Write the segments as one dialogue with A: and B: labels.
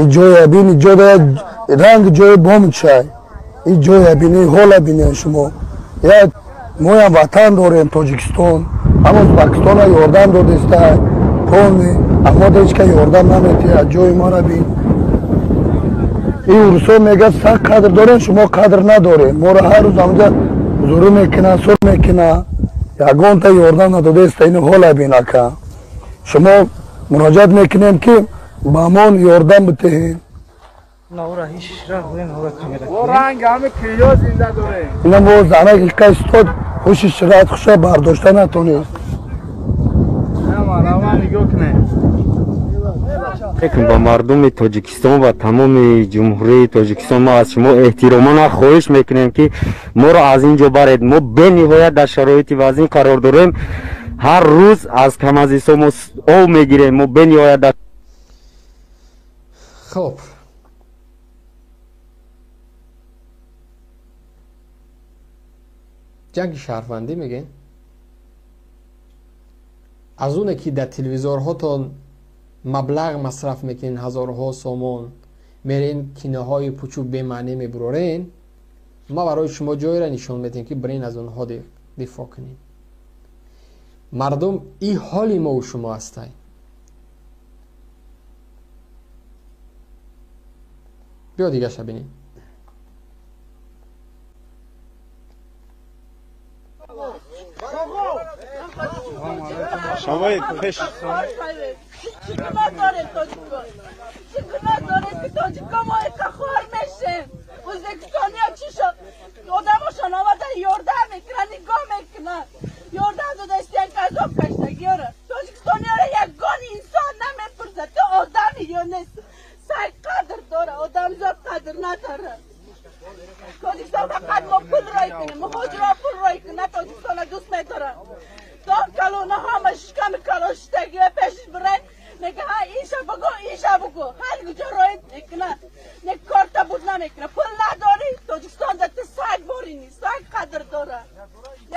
A: Ин ҷоя бин, ин ҷо ранг ҷои бом чай. Ин ҷоя бин, ин ҳола бинед шумо. Як моям ватан дорем, Тоҷикистон. Ҳама Ӯзбекистона ёрдам додеста. Полни, аммо ҳеч ка ёрдам наметиҳад. Ҷои мара бин. Ин урусо мегӯяд саг қадр дорем, шумо қадр надорем. Моро ҳар рӯз ҳамҷа зуру мекунад, сур мекунад. Ягонта ёрдам надодеста. Ин ҳола бин, ака. Шумо муроҷиат мекунем, ки ба мон ёрдам битеҳед. Ина мо занак иқа истод, ҳуши шират хуша бардошта натонист.
B: Ба мардуми Тоҷикистон ва тамоми ҷумҳурии Тоҷикистон мо аз шумо эҳтиромона хоҳиш мекунем, ки моро аз ин ҷо баред. Мо бениҳоят дар шароити вазин қарор дорем. Ҳар рӯз аз камазисо мо об мегирем. Мо бениҳоят дар
C: хоб ҷанги шаҳрвандӣ мегӯен, аз оне ки дар телевизорҳотон маблағ масраф мекунен, ҳазорҳо сомон мерен, киноҳои пучу бемаънӣ мебурорен, ма барои шумо ҷойро нишон медиҳем, ки бирен аз онҳо дифоъ кунем. Мардум, и ҳоли мову шумо ҳастай. Биё дигаша бинем.
D: Чӣ гуноҳ дорем тоҷико? Чӣ гуноҳ дорем, ки тоҷико мо эка хор мешем? Ӯзбекистониё чӣ шод? Одамошон омада ёрдам мекунанд, нигоҳ мекунанд. Ёрдам додаистиян ки азоб каштагиёра. Тоҷикистониёра ягон инсон намепурсад, ту одами ё нест. Саг қадр дора, одамзод қадр надорад. Тоҷикистон фақат мо пул рой кунем, муҳоҷиро пул рой кунад, Тоҷикистона дӯст медоранд. Дон калона ҳама шиками калон шиштагиё пешиш бирай, мега ҳа иша бугу, иша бугу. Ҳар куҷо рой мекунад, не корта буд намекунад. Пул надорӣ, Тоҷикистон да ту саг борини, саг қадр дора.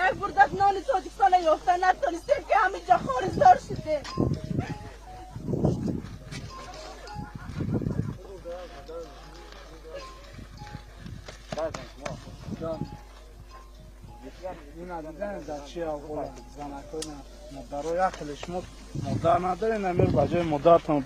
D: Як бурдат нони Тоҷикистона ёфта натонистем, ки ҳаминҷо хоризор шудем.
E: Ина дидан дар чи авҳол занакои модаро, як хеле шумо модар надоред, амир ба ҷои модартон.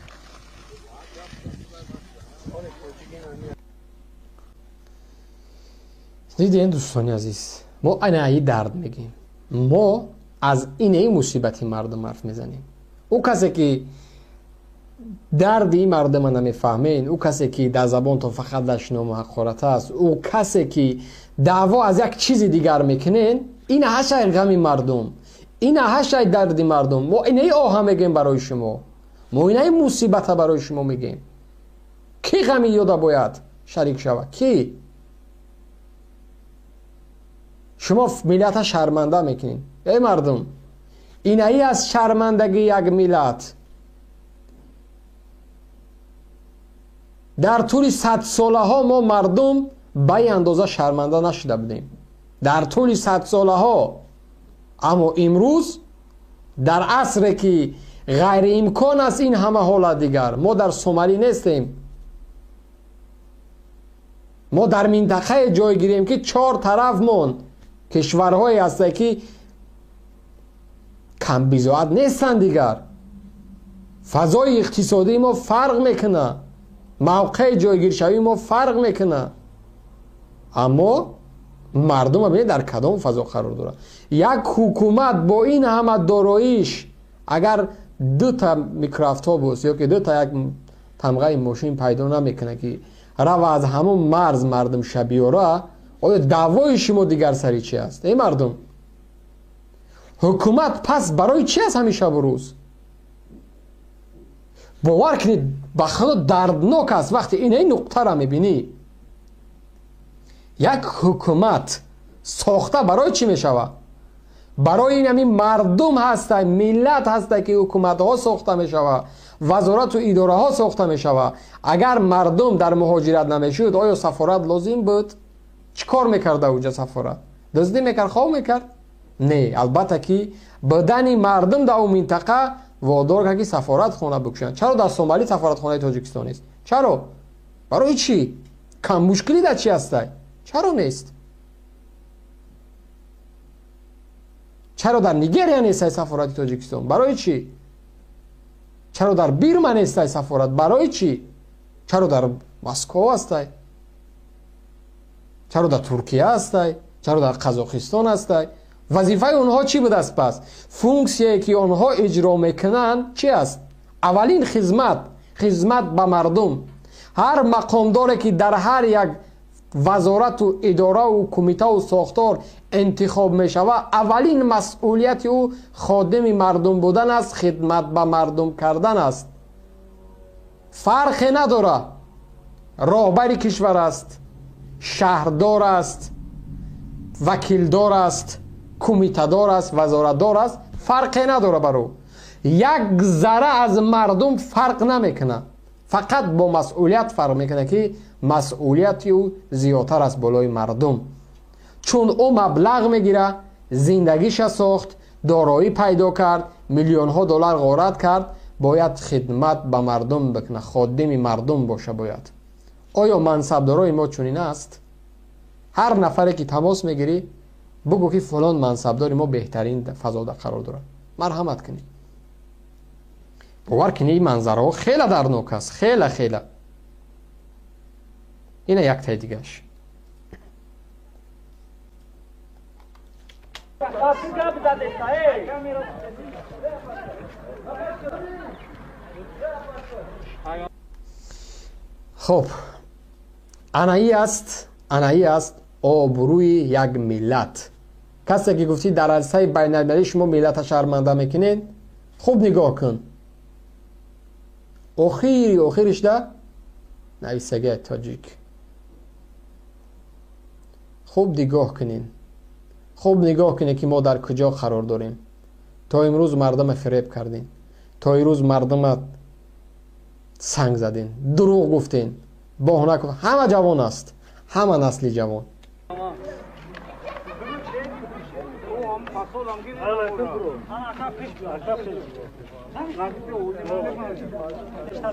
C: Дидем, дӯстони азиз, мо анаи дард мегӯем, мо аз инаи мусибати мардум ҳарф мезанем. Ӯ касе ки дарди ин мардума намефаҳмен, ӯ касе ки дар забонтон фақат дашному ҳақорат аст, ӯ касе ки даъво аз як чизи дигар мекунен, ина ҳашай ғами мардум, ина ҳашай дарди мардум. Мо инаи оҳа мегӯем барои шумо, мо инаи мусибата барои шумо мегӯем. Кӣ ғами ёда бояд шарик шавад? Кӣ? Шумо миллата шарманда мекунед. Эй мардум, инаи аз шармандагии як миллат. Дар тӯли садсолаҳо мо мардум ба ин андоза шарманда нашуда будем. Дар тӯли садсолаҳо. Аммо имрӯз дар асре ки ғайриимкон аст ин ҳама ҳолат дигар, мо дар Сомалӣ нестем. Мо дар минтақае ҷой гирем, ки чор тарафмон кишварҳое ҳастанд, ки камбизоат нестанд дигар. Фазои иқтисодии мо фарқ мекунад, мавқеи ҷойгиршавии мо фарқ мекунад. Аммо мардум бибинед дар кадом фазо қарор дорад. Як ҳукумат бо ин ҳама дороиш агар дута микроавтобус ё ки дута як тамғаи мошин пайдо намекунад, ки рава аз ҳамон марз мардум шабиёра, оё даъвои шумо дигар сари чи аст? Эй мардум, ҳукумат пас барои чи аст ҳамин шабу рӯз? Бовар кунед, ба худо дарднок аст вақте инаи нуқтара мебинӣ. Як ҳукумат сохта барои чӣ мешавад? Барои ин ҳамин мардум ҳаста, миллат ҳаста, ки ҳукуматҳо сохта мешавад, вазорату идораҳо сохта мешавад. Агар мардум дар муҳоҷират намешуд, оё сафорат лозим буд? Чӣ кор мекарда уҷа сафорат? Дуздӣ мекард, хов мекард? Не, албатта ки будани мардум дар он минтақа Водор кард, ки сафоратхона бикушанд. Чаро дар Сомалӣ сафоратхонаи Тоҷикистон нест? Чаро? Барои чӣ? Кам мушкилӣ дар чӣ ҳастай? Чаро нест? Чаро дар Нигерия нестай сафорати Тоҷикистон? Барои чӣ? Чаро дар Бирма нестай сафорат? Барои чӣ? Чаро дар Москва ҳастай? Чаро дар Туркия ҳастай? Чаро дар Қазоқистон ҳастай? Вазифаи онҳо чӣ будааст пас? Функсияе ки онҳо иҷро мекунанд чӣ аст? Аввалин хизмат, хизмат ба мардум. Ҳар мақомдоре ки дар ҳар як вазорату идораву кумитаву сохтор интихоб мешавад, аввалин масъулияти ӯ ходими мардум будан аст, хидмат ба мардум кардан аст. Фарқе надорад, роҳбари кишвар аст, шаҳрдор аст, вакилдор аст, кумитадор аст, вазоратдор аст, фарқе надорад бар ӯ. Як зарра аз мардум фарқ намекунад, фақат бо масъулият фарқ мекунад, ки масъулияти ӯ зиёдтар аст болои мардум. Чун ӯ маблағ мегирад, зиндагиша сохт, дороӣ пайдо кард, миллионҳо доллар ғорат кард, бояд хидмат ба мардум бикунад, ходими мардум боша бояд. Оё мансабдорои мо чунин аст? Ҳар нафаре ки тамос мегирӣ, бугӯ ки фалон мансабдори мо беҳтарин фазода қарор дорад, марҳамат кунед. Бовар кунед, ин манзараҳо хеле дарднок аст, хеле хеле. Ина яктаи дигаш. Хоб, анаи аст, анаи аст обрӯи як миллат. Касе ки гуфтӣ дар арсаи байналмилалӣ шумо миллата шарманда мекунед, хуб нигоҳ кун. Охири охиришда нависагия тоҷик. Хуб нигоҳ кунед, хуб нигоҳ кунед, ки мо дар куҷо қарор дорем. То имрӯз мардума фиреб кардем, то имрӯз мардума санг задем, дурӯғ гуфтем, боҳона. Ҳама ҷавон аст, ҳама насли ҷавон.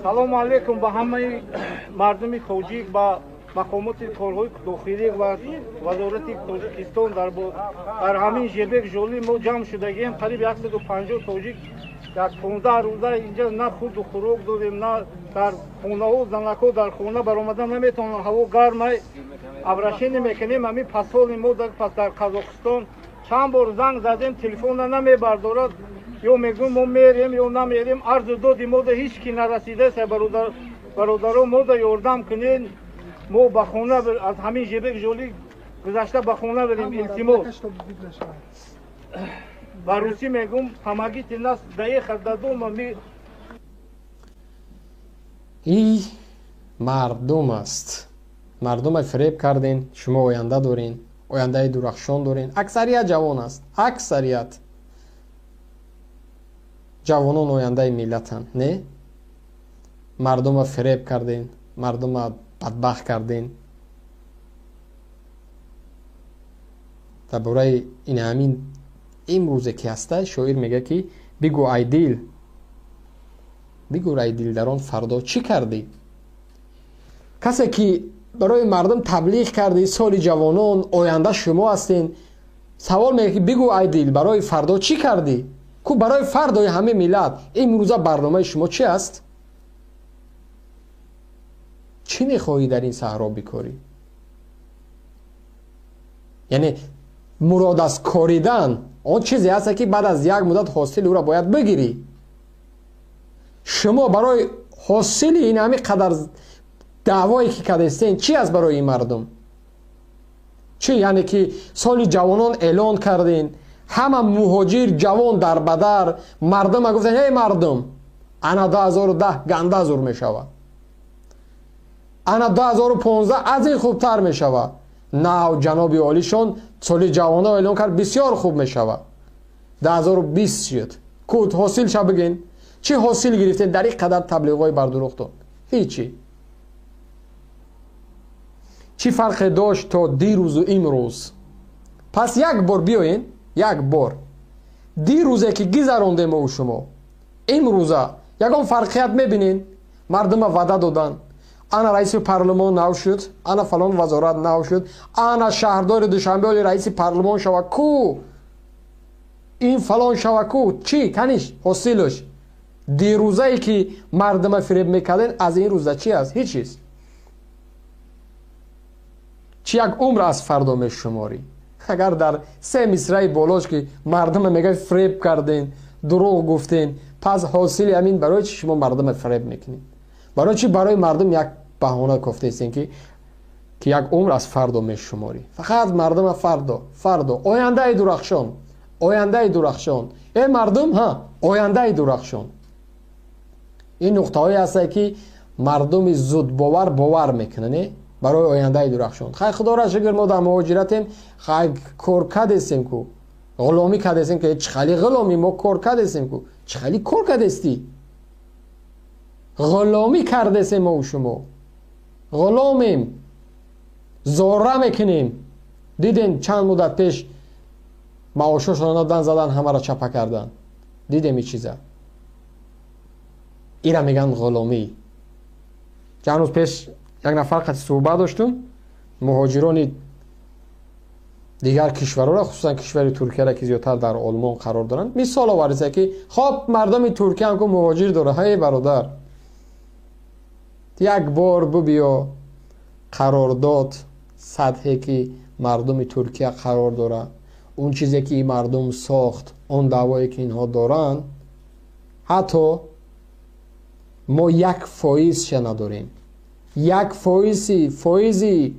E: Салому алейкум ба ҳамаи мардуми тоҷик, ба мақомоти корҳои дохилӣ ва вазорати Тоҷикистон. Дар ҳамин Жебек Жолӣ мо ҷамъ шудагием, қариб 150 тоҷик. Дар 15 рӯза инҷа на хурду хӯрок дорем, на дар хонаҳо, занакҳо дар хона баромада наметавонанд, ҳаво гармай. Обращение мекунем ҳамин посоли мо дар Қазоқистон. Чанд бор занг задем, телефонро намебардорад. Ё мегӯем мо мерем, ё намерем. Арзу доди мода ҳеҷ ки нарасидааст. Бародаро, мода ёрдам кунед, мо ба хона аз ҳамин Жебек Жолӣ гузашта ба хона берем, илтимос. Ба русӣ мегӯм: помогите нас доехать до дома.
C: И мардум аст. Мардума фиреб карден, шумо оянда дорен, ояндаи дурахшон дорен. Аксарият ҷавон аст, аксарият ҷавонон ояндаи миллатанд, не? Мардума фиреб карден, мардума бадбахт карден. Дар бораи ин ҳамин имрӯзе ки ҳаста, шоир мегӯяд, ки бигӯ ай дил, бигӯ ай дилдарон, фардо чӣ кардӣ? Касе ки барои мардум таблиғ кардӣ соли ҷавонон, оянда шумо ҳастен, савол мегӯяд, ки бигӯ ай дил, барои фардо чӣ кардӣ? Ку барои фардои ҳамаи миллат имрӯза барномаи шумо чӣ аст? Чӣ мехоҳӣ дар ин саҳро бикорӣ? Яъне мурод аз коридан он чизе ҳаст, ки баъд аз як муддат ҳосили ӯро бояд бигирӣ. Шумо барои ҳосили ин ҳамин қадар даъвое ки кардастен, чӣ аст барои ин мардум? Чӣ? Яъне ки соли ҷавонон эълон карден, ҳама муҳоҷир ҷавон дар бадар, мардума гуфтан: эй мардум, ана 2010 ганда зур мешавад, ана 2015 аз ин хубтар мешавад. Нав ҷаноби олишон соли ҷавонон эълон кард, бисёр хуб мешавад. 2020 шуд, куд ҳосил ша бигин, чӣ ҳосил гирифтем дар ин қадар таблиғҳои бардурӯғтон? Ҳичи. Чӣ фарқе дошт то дирӯзу имрӯз? Пас як бор биёен, як бор дирӯзе ки гузарондем мову шумо, Имрӯза ягон фарқият мебинен? Мардума ваъда додан, ана раиси парлумон нав шуд, ана фалон вазорат нав шуд, ана шаҳрдори Душанбе оли раиси парлумон шава ку, ин фалон шава ку, чӣ каниш ҳосилаш? Дирӯзае ки мардума фиреб мекарден, аз ин рӯза чи аст? Ҳеҷ чиз. Чи як умр аз фардо мешуморӣ? Агар дар се мисраи болош ки мардума мега фиреб карден, дурӯғ гуфтен, пас ҳосили ҳамин барои чи шумо мардума фиреб мекунед? Барои чи барои мардум як баҳона кофтаистен ки як умр аз фардо мешуморӣ? Фақат мардума фардо, фардо, ояндаи дурахшон, ояндаи дурахшон. Э мардум, ҳа, ояндаи дурахшон. Ин нуқтаҳое ҳастанд, ки мардуми зудбовар бовар мекунанд, не? Барои ояндаи дурахшон. Хай, худоро шукр, мо дар муҳоҷиратем, хай, кор кардестем ку, ғуломӣ кардестем ки чӣ хали ғуломӣ, мо кор кардестем ку, чӣ хали кор кардестӣ? Ғуломӣ кардесем мо шумо, ғуломем, зора мекунем. Дидем, чанд муддат пеш маошошонро дан задан, ҳамаро чапа кардан. Дидем ин чиза. Ира мегӯянд ғуломӣ. Чанд рӯз пеш як нафар қати суҳбат доштум, муҳоҷирони дигар кишварҳоро, хусусан кишвари Туркияро, ки зиёдтар дар Олмон қарор доранд, мисол овардиса, ки хоб, мардуми Туркия ҳам ку муҳоҷир дора. Ҳай бародар, як бор бубиё қарордод сатҳе ки мардуми Туркия қарор дорад, он чизе ки ин мардум сохт, он даъвое ки инҳо доранд, ҳатто мо 1%-ша надорем. 1%-и фоизи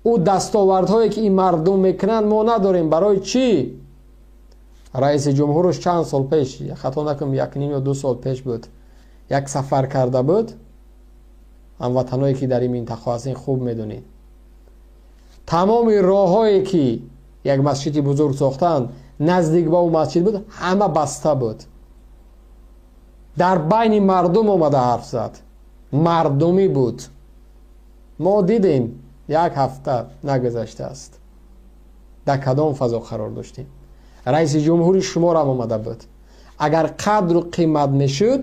C: ӯ дастовардҳое ки ин мардум мекунанд, мо надорем. Барои чӣ? Раиси ҷумҳуруш чанд сол пеш, хато накунам, 1.5 ё 2 сол пеш буд, як сафар карда буд. Ҳамватаное ки дар ин минтақа ҳастин, хуб медонед, тамоми роҳҳое ки як масҷиди бузург сохтанд, наздик ба ӯ масҷид буд, ҳама баста буд. Дар байни мардум омада ҳарф зад, мардумӣ буд. Мо дидем, як ҳафта нагузаштааст, дар кадом фазо қарор доштем. Раиси ҷумҳури шуморам омада буд, агар қадру қимат мешуд,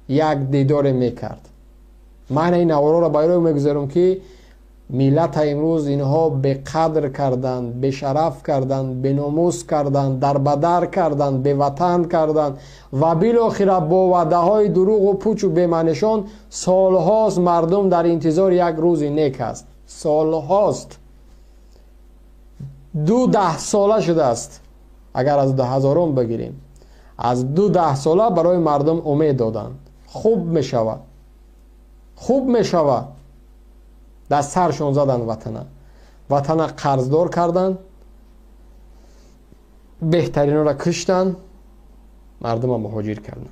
C: як дидоре мекард. Ман ин навороро барои мегузорам, ки миллата имрӯз инҳо беқадр карданд, бешараф карданд, беномус карданд, дарбадар карданд, беватан карданд ва билохира бо ваъдаҳои дурӯғу пучу бемаънишон. Солҳост мардум дар интизори як рӯзи нек аст. Солҳост, ду даҳсола шудааст. Агар аз дуҳазорум бигирем, аз ду даҳсола барои мардум умед доданд: хуб мешавад, хуб мешавад. Дар саршон заданд ватана, ватана қарздор карданд, беҳтаринро куштанд, мардума муҳоҷир карданд.